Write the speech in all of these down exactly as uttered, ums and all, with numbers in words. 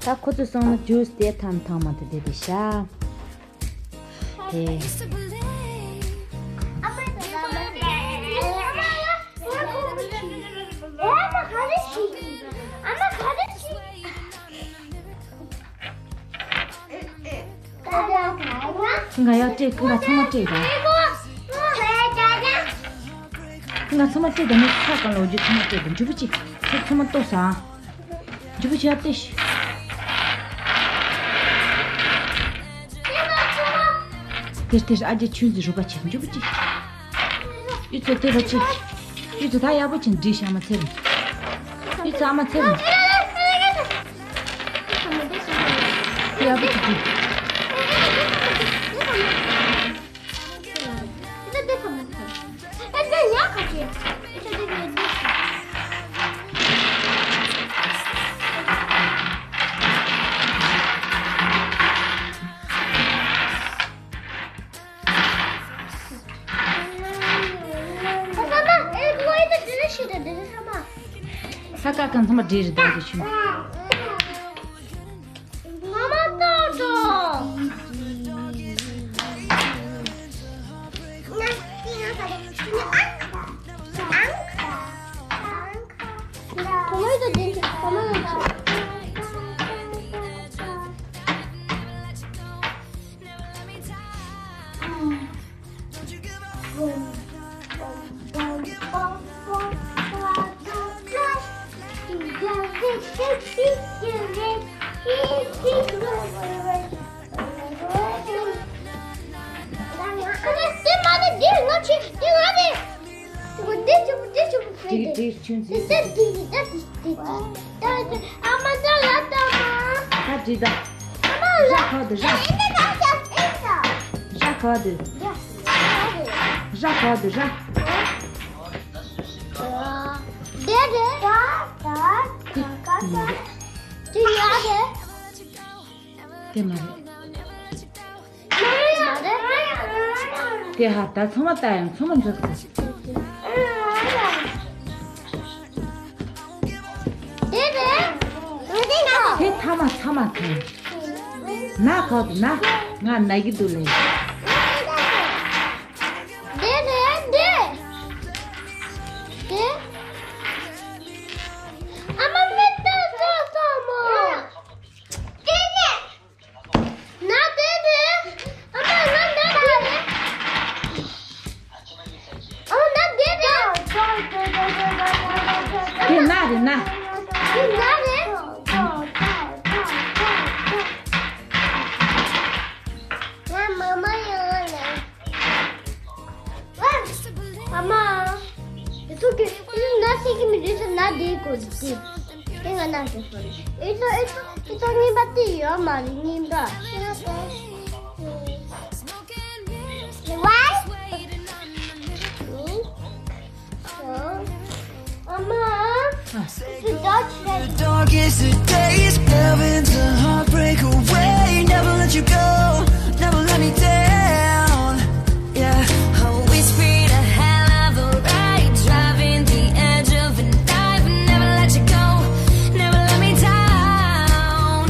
ད་ཁོ་ཚོ་སོང་ན་ཇུས་དེ་ཐམ་ཐང་མ་དེ་དེ་དེ་ཤ། དེ། ཁི་ང་ཡག་སྤྲད། ཁི་ང་ཚང་མ་སྤྲད་ད། ཁི་ང་ཚང་མ་སྤྲད་ད། མི་ཁ་གང་ལ་འོ་ཇུ་ཚང་མ་སྤྲད་ད། འཇུ་བུ་ཅི་ཁྱེད་ཚང་མ་ལྟོས་ཨང་། འཇུ་བུ་ཅི་ཡག་སྤྲད་ཤི། དེར་དེར་ཨ་ཅེ་ཆུན་ཟི་རུ་པ་ཆེ་འཇུ་བུ་ཅི། ཡུ་ཚོ་དེ་ར་ཅི། ཡུ་ཚོ་ད་ཡག་པོ་ཆེན་འདྲི་ཤ་མ་ཚེ་རིང་། ཡུ་ཚོ་ཨ་མ་ཚེ་རིང་། ཡག་པོ་ཆེ་འདྲི། ས་ཀ་གང་ཚང་མ་འདྲེས་རེད་ད་ཅི་ཆུ། ཅིག་ཅིག་ཆུན་ཟིན། ད་ཅི་ད། ཞག་ག་དུ་ཞག་ཞག་ག་དུ། ཞག་ག་དུ་ཞག་དེ་རེད། དེ་ཡ་རེད། དེ་མ་རེད། དེ་ཧ་ད་ཚང་མ་ལྟ་ཡང་ཚང་མ་འཇོག་ཐུབ། དེ་རེད། དེ་ཐ་མ་ཚང་མ་ཐོན། ན་ག་དུ་ན། ང་ན་གི་འདུག་ལེ། དེ་རེད་དེ། དེ། ཨ་མ་མེ་ཏོག་ཙོག་ཙོག་མོ། དེ་རེད། ན་དེ་རེད། ཨ་མ་ང་ན་དེ་རེད། ཨ་མ་ན་དེ་རེད། དེ་ན་རེད་ན། དེ་ན་རེད། ང་མ་མ་ཡོང་ལེ། ཨ་མ། དེ་ཚོ་གི་དེ་ན་སེ་གི་མི་རེད་ས་ན་དེ་གོ་དེ། དེ་ང་ན་དེ་གོ་དེ། ཨེ་ཚོ་ཨེ་ཚོ་ཨེ་ཚོ་རྔན་པ་དེ་ཡོད་མ་རེད་རྔན་པ། Why? ཨ་མ། ཨ། It's a Dutch red. The darkest of days, heaven's a heartbreak away. Never let you go, never let me down. Yeah, oh, we speed a hell of a ride, driving the edge of a knife. Never let you go, never let me down.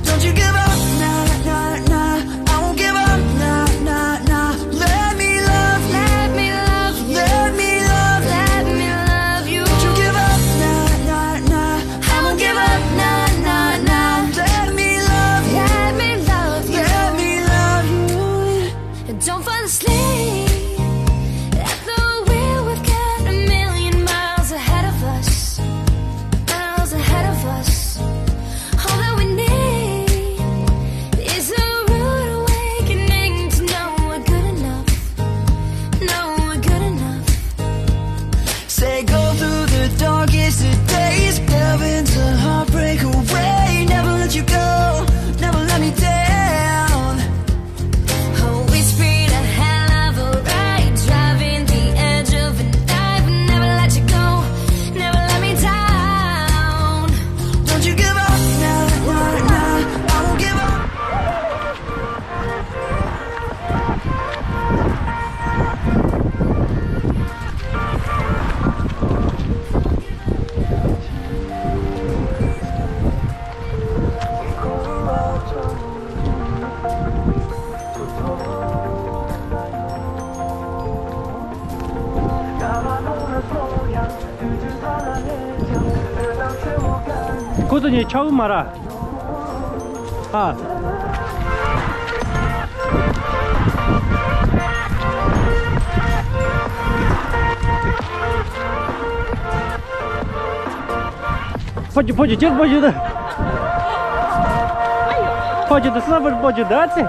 Don't you give up, nah, nah, nah. I won't give up, nah, nah, nah. Let me love you. Let me love you. Let me love, let me love you. Don't you give up, nah, nah, nah. I won't give up, nah, nah, nah. Let me love ཉེ་ཆའུ་མ་ར། ཨ། ཕོ་ཅི་ཕོ་ཅི་ཅིག་ཕོ་ཅི་ད། ཕོ་ཅི་ད་སྣ་པར་ཕོ་ཅི་ད་ཚེ།